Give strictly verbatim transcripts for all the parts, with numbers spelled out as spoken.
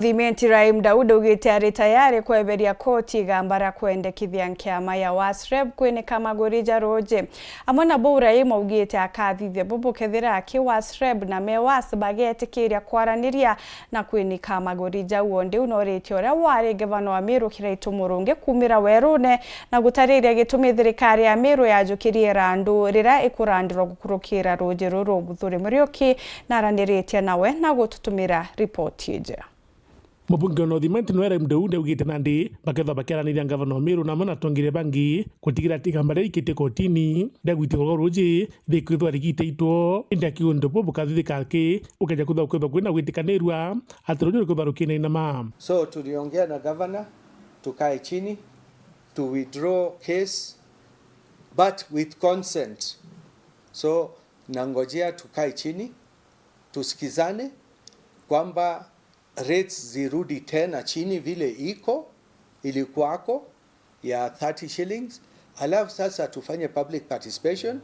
Thimenti Raim Daud augite ari tayari kweberia koti igamba ria kwendekithia nkiama ya Wasreb kwinika maguri ja ruuji. Amwe na bau, Raim augite akathithia bubu kethira aki Wasreb na Mewas bagetikiria kwaraniria na kwinika maguri jau. Onde u nooritie uria wari ngavana wa Meru Kiraitu Murungi kumira werune na gutariria gitumi thirikari ya Meru yajukirie irandu riria ikurandirwa gukurukira ruuji ruru. Muthuri Muriuki naraniritie nawe na gututumira ripoti iji. Mubunge wa North Imenti nwe Raim Daud augite nandi bakethwa bakiaraniria ngavana wa Meru na amwe na atongeria bangi gutigira ati igamba riria rikitie kotini ria gwitikwa gwa ruuji rikwithwa rigitaitwo, indi akiuga untu buu bukathithika aki ukeja kwithwa kwithwa kwina gwitikanirua ati ruuji rukwithwa rukinainama. So tuliongea na governor, tukae chini, to withdraw case, but with consent. So nangojea tukae chini, tusikizane kwamba rates zirudi tena chini vile iko, ilikuwako ya thirty shillings, alafu sasa tufanye public participation,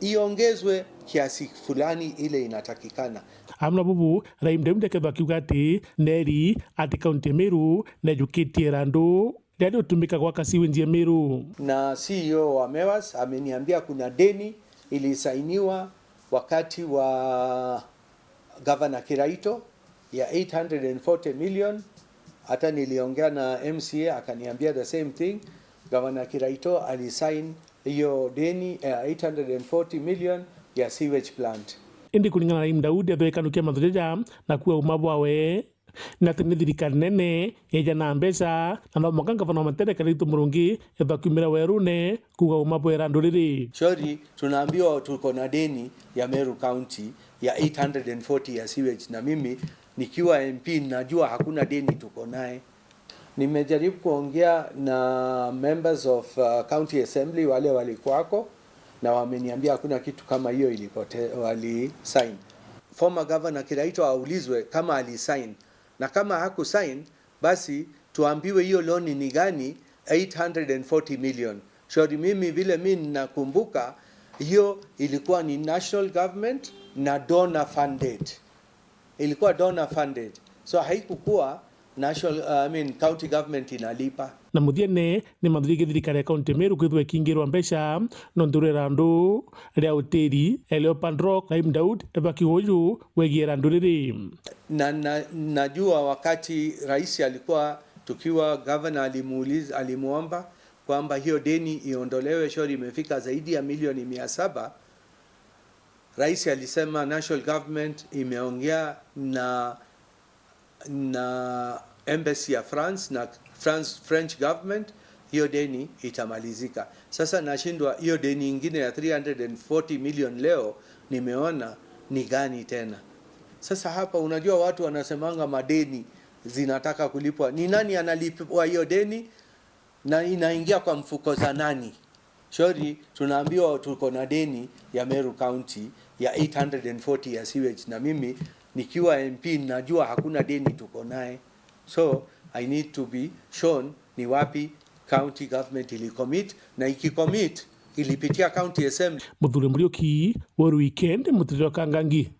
iongezwe kiasi fulani ile inatakikana. Amwe na bubu, Raim Daud akethwa akiuga ati neri ati kaunti ya Meru nejukitie irandu riria riutumika gwaka sewage ya Meru. Na C E O wa Mewas ameniambia kuna deni ilisainiwa wakati wa Governor Kiraitu ya eight hundred and forty million. Hata niliongea na M C A akaniambia the same thing. Governor Kiraitu alisign hiyo deni ya eight hundred and forty million ya sewage plant. Indi kuringana na Raim Daud, ethwa ikanu kia mantu jaja na kuuga uma bwawe, na ati ni thirikari nene yeja na mbeca, na no mwanka ngavana wa Matere Kiraitu Murungi ethwa akiumira werune kuuga uma bwa irandu riri. Sorry, tunaambiwa tuko na deni ya Meru County ya eight hundred and forty ya sewage, na mimi nikiwa M P najua hakuna deni tuko naye. Nimejaribu kuongea na members of, uh, County Assembly wale walikuwako, na wameniambia hakuna kitu kama hiyo ilipote-, walisign. Former Governor Kiraitu aulizwe kama alisign, na kama hakusign, basi tuambiwe hiyo loan ni gani, eight hundred and forty million. Sorry, mimi vile mi ninakumbuka, hiyo ilikuwa ni national government na donor funded. Ilikuwa donor funded. So haikukuwa national, uh, I mean, county government inalipa. Na muthiene, ni manthuri gi thirikari ya kaunti ya Meru kwithwa ikingirwa mbeca nontu rwa irandu ria utiri ya Leopard Rock. Raim Daud ethwa akiuga uju wegie irandu riri. Na, na, najua wakati rais alikuwa, tukiwa governor, alimuuliza, alimuomba kwamba hiyo deni iondolewe, sorry, imefika zaidi ya milioni mia saba. Rais alisema national government imeongea na, na embassy ya France na France, French government, hiyo deni itamalizika. Sasa nashindwa, hiyo deni ingine ya three hundred and forty million leo nimeona ni gani tena? Sasa hapa, unajua, watu wanasemanga madeni zinataka kulipwa. Ni nani analipwa hiyo deni? Na inaingia kwa mfuko za nani? Sorry, tunaambiwa tuko na deni ya Meru County ya eight hundred and forty ya sewage, na mimi nikiwa M P najua hakuna deni tuko naye. So I need to be shown ni wapi county government ilicommit, na ikicommit ilipitia county assembly. Muthuri Muriuki, Weru Weekend, Mutiriro Kangangi.